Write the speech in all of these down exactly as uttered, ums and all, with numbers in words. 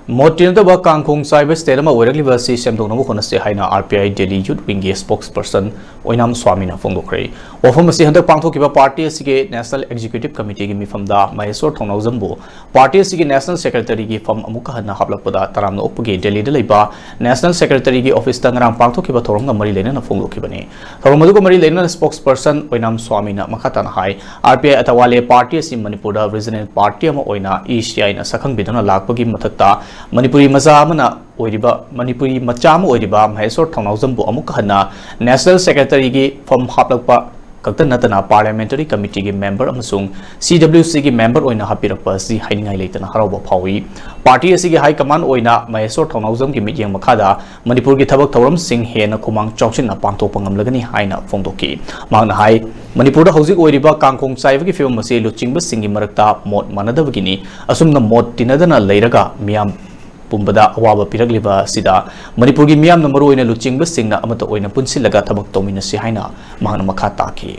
ꯃꯣꯠ ꯇꯤꯟꯅꯗꯕ ꯀꯥꯡꯈꯣꯡ ꯆꯥꯏꯕ state ꯑꯃ ꯑꯣꯏꯔꯛꯂꯤꯕ ꯑꯁꯤ ꯁꯦꯝꯗꯣꯛꯅꯕ ꯍꯣꯠꯅꯁꯤ ꯍꯥꯏꯅ R P I Delhi Youth Wingꯒꯤ spokesperson ꯑꯣꯏꯅꯥꯝ ꯁ꯭ꯋꯥꯃꯤꯅ ꯐꯣꯡꯗꯣꯛꯈ꯭ꯔꯦ꯫ ꯋꯥꯐꯝ ꯑꯁꯤ ꯍꯟꯗꯛ ꯄꯥꯡꯊꯣꯛꯈꯤꯕ party ꯑꯁꯤꯒꯤ National Executive Committeeꯒꯤ ꯃꯤꯐꯝꯗ ꯃꯍꯦꯁꯣꯔ ꯊꯧꯅꯥꯎꯖꯝꯕꯨ party ꯑꯁꯤꯒꯤ National Secretaryꯒꯤ ꯐꯝ ꯑꯃꯨꯛꯀ ꯍꯟꯅ ꯍꯥꯞꯂꯛꯄꯗ ꯇꯔꯥꯝꯅ ꯑꯣꯛꯄꯒꯤ ꯗꯦꯜꯂꯤꯗ ꯂꯩꯕ National Secretaryꯒꯤ officeꯇ ꯉꯔꯥꯡ ꯄꯥꯡꯊꯣꯛꯈꯤꯕ ꯊꯧꯔꯝꯒ ꯃꯔꯤ ꯂꯩꯅꯅ ꯐꯣꯡꯗꯣꯛꯈꯤꯕꯅꯤ꯫ ꯊꯧꯔꯝ ꯑꯗꯨꯒ ꯃꯔꯤ ꯂꯩꯅꯅ spokesperson ꯑꯣꯏꯅꯥꯝ ꯁ꯭ꯋꯥꯃꯤꯅ ꯃꯈꯥ ꯇꯥꯅ ꯍꯥꯏ, R P I ꯑꯇꯥꯋꯥꯂꯦ party ꯑꯁꯤ ꯃꯅꯤꯄꯨꯔꯗ regional party ꯑꯃ ꯑꯣꯏꯅ E C Iꯅ ꯁꯛꯈꯪꯕꯤꯗꯨꯅ ꯂꯥꯛꯄꯒꯤ ꯃꯊꯛꯇ ꯃꯅꯤꯄꯨꯔꯤ ꯃꯆꯥ ꯑꯃꯅ ꯑꯣꯏꯔꯤꯕ, ꯃꯅꯤꯄꯨꯔꯤ ꯃꯆꯥ ꯑꯃ ꯑꯣꯏꯔꯤꯕ ꯃꯍꯦꯁꯣꯔ ꯊꯧꯅꯥꯎꯖꯝꯕꯨ ꯑꯃꯨꯛꯀ ꯍꯟꯅ National Secretaryꯒꯤ ꯐꯝ ꯍꯥꯞꯂꯛꯄ ꯈꯛꯇ ꯅꯠꯇꯅ Parliamentary Committeeꯒꯤ member ꯑꯃꯁꯨꯡ C W Cꯒꯤ member ꯑꯣꯏꯅ ꯍꯥꯞꯄꯤꯔꯛꯄ ꯑꯁꯤ ꯍꯥꯏꯅꯤꯡꯉꯥꯏ ꯂꯩꯇꯅ ꯍꯔꯥꯎꯕ ꯐꯥꯎꯏ꯫ Party ꯑꯁꯤꯒꯤ high command ꯑꯣꯏꯅ ꯃꯍꯦꯁꯣꯔ ꯊꯧꯅꯥꯎꯖꯝꯒꯤ ꯃꯤꯠꯌꯦꯡ ꯃꯈꯥꯗ ꯃꯅꯤꯄꯨꯔꯒꯤ ꯊꯕꯛ ꯊꯧꯔꯝꯁꯤꯡ ꯍꯦꯟꯅ ꯈꯨꯃꯥꯡ ꯆꯥꯎꯁꯤꯟꯅ ꯄꯥꯡꯊꯣꯛꯄ ꯉꯝꯂꯒꯅꯤ ꯍꯥꯏꯅ ꯐꯣꯡꯗꯣꯛꯈꯤ꯫ ꯃꯍꯥꯛꯅ ꯍꯥꯏ, ꯃꯅꯤꯄꯨꯔꯗ ꯍꯧꯖꯤꯛ ꯑꯣꯏꯔꯤꯕ ꯀꯥꯡꯈꯣꯡ ꯆꯥꯏꯕꯒꯤ ꯐꯤꯕꯝ ꯑꯁꯤ ꯂꯨꯆꯤꯡꯕꯁꯤꯡꯒꯤ ꯃꯔꯛꯇ ꯃꯣꯠ ꯃꯥꯟꯅꯗꯕꯒꯤꯅꯤ꯫ ꯑꯁꯨꯝꯅ ꯃꯣꯠ ꯇꯤꯟꯅꯗꯅ ꯂꯩꯔꯒ ꯃꯤꯌꯥꯝ ꯄꯨꯝꯕꯗ ꯑꯋꯥꯕ ꯄꯤꯔꯛꯂꯤꯕ ꯑꯁꯤꯗ ꯃꯅꯤꯄꯨꯔꯒꯤ ꯃꯤꯌꯥꯝꯅ, ꯃꯔꯨꯑꯣꯏꯅ ꯂꯨꯆꯤꯡꯕꯁꯤꯡꯅ ꯑꯃꯠꯇ ꯑꯣꯏꯅ ꯄꯨꯟꯁꯤꯜꯂꯒ ꯊꯕꯛ ꯇꯧꯃꯤꯟꯅꯁꯤ ꯍꯥꯏꯅ ꯃꯍꯥꯛꯅ ꯃꯈꯥ ꯇꯥꯈꯤ꯫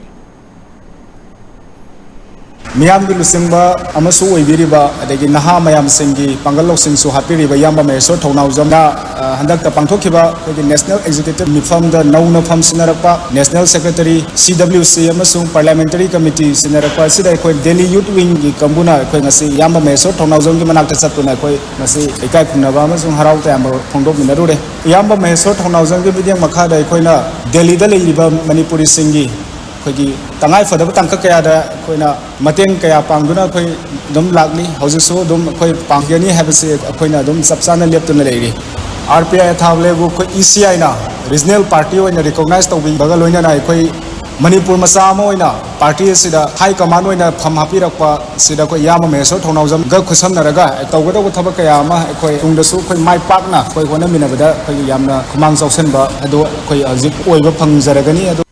ꯃꯤꯌꯥꯝꯒꯤ ꯂꯨꯆꯤꯡꯕ ꯑꯃꯁꯨ ꯑꯣꯏꯕꯤꯔꯤꯕ, ꯑꯗꯒꯤ ꯅꯍꯥ ꯃꯌꯥꯝꯁꯤꯡꯒꯤ ꯄꯥꯡꯒꯜ ꯂꯧꯁꯤꯡꯁꯨ ꯍꯥꯞꯄꯤꯔꯤꯕ ꯏꯌꯥꯝꯕ ꯃꯍꯦꯁꯣꯔ ꯊꯧꯅꯥꯎꯖꯝꯅ, ꯑ, ꯍꯟꯗꯛꯇ ꯄꯥꯡꯊꯣꯛꯈꯤꯕ ꯑꯩꯈꯣꯏꯒꯤ National Executive ꯃꯤꯐꯝꯗ ꯅꯧꯅ ꯐꯝ ꯁꯤꯟꯅꯔꯛꯄ, National Secretary, C W C ꯑꯃꯁꯨꯡ Parliamentary Committee ꯁꯤꯟꯅꯔꯛꯄ ꯑꯁꯤꯗ ꯑꯩꯈꯣꯏ Delhi Youth Wingꯒꯤ ꯀꯥꯡꯕꯨꯅ ꯑꯩꯈꯣꯏ ꯉꯁꯤ ꯏꯌꯥꯝꯕ ꯃꯍꯦꯁꯣꯔ ꯊꯧꯅꯥꯎꯖꯝꯒꯤ ꯃꯅꯥꯛꯇ ꯆꯠꯇꯨꯅ ꯑꯩꯈꯣꯏ ꯉꯁꯤ ꯏꯀꯥꯏ ꯈꯨꯝꯅꯕ ꯑꯃꯁꯨꯡ ꯍꯔꯥꯎ ꯇꯌꯥꯝꯕ ꯐꯣꯡꯗꯣꯛꯃꯤꯟꯅꯔꯨꯔꯦ꯫ ꯏꯌꯥꯝꯕ ꯃꯍꯦꯁꯣꯔ ꯊꯧꯅꯥꯎꯖꯝꯒꯤ ꯃꯤꯠꯌꯦꯡ ꯃꯈꯥꯗ ꯑꯩꯈꯣꯏꯅ ꯗꯦꯜꯂꯤꯗ ꯂꯩꯔꯤꯕ ꯃꯅꯤꯄꯨꯔꯤꯁꯤꯡꯒꯤ ꯑꯩꯈꯣꯏꯒꯤ ꯇꯉꯥꯏ ꯐꯗꯕ ꯇꯥꯡꯀꯛ ꯀꯌꯥꯗ ꯑꯩꯈꯣꯏꯅ ꯃꯇꯦꯡ ꯀꯌꯥ ꯄꯥꯡꯗꯨꯅ ꯑꯩꯈꯣꯏ ꯑꯗꯨꯝ ꯂꯥꯛꯂꯤ꯫ ꯍꯧꯖꯤꯛꯁꯨ ꯑꯗꯨꯝ ꯑꯩꯈꯣꯏ ꯄꯥꯡꯒꯅꯤ ꯍꯥꯏꯕꯁꯤ ꯑꯩꯈꯣꯏꯅ ꯑꯗꯨꯝ ꯆꯞ ꯆꯥꯅ ꯂꯦꯞꯇꯨꯅ ꯂꯩꯔꯤ꯫ R P I ꯑꯊꯥꯕꯂꯦꯕꯨ ꯑꯩꯈꯣꯏ E C Iꯅ regional party ꯑꯣꯏꯅ recognize ꯇꯧꯕꯤꯕꯒ ꯂꯣꯏꯅꯅ ꯑꯩꯈꯣꯏ ꯃꯅꯤꯄꯨꯔ ꯃꯆꯥ ꯑꯃ ꯑꯣꯏꯅ party ꯑꯁꯤꯗ high command ꯑꯣꯏꯅ ꯐꯝ ꯍꯥꯞꯄꯤꯔꯛꯄ ꯁꯤꯗ ꯑꯩꯈꯣꯏ ꯏꯌꯥꯝꯕ ꯃꯍꯦꯁꯣꯔ ꯊꯧꯅꯥꯎꯖꯝꯒ ꯈꯨꯠꯁꯝꯅꯔꯒ ꯇꯧꯒꯗꯧꯕ ꯊꯕꯛ ꯀꯌꯥ ꯑꯃ ꯑꯩꯈꯣꯏ ꯇꯨꯡꯗꯁꯨ ꯑꯩꯈꯣꯏ ꯃꯥꯏ ꯄꯥꯛꯅ ꯑꯩꯈꯣꯏ ꯍꯣꯠꯅꯃꯤꯟꯅꯕꯗ ꯑꯩꯈꯣꯏꯒꯤ ꯌꯥꯝꯅ ꯈꯨꯃꯥꯡ ꯆꯥꯎꯁꯟꯕ ꯑꯗꯨ ꯑꯩꯈꯣꯏ ꯍꯧꯖꯤꯛ ꯑꯣꯏꯕ ꯐꯪꯖꯔꯒꯅꯤ꯫ ꯑꯗꯨ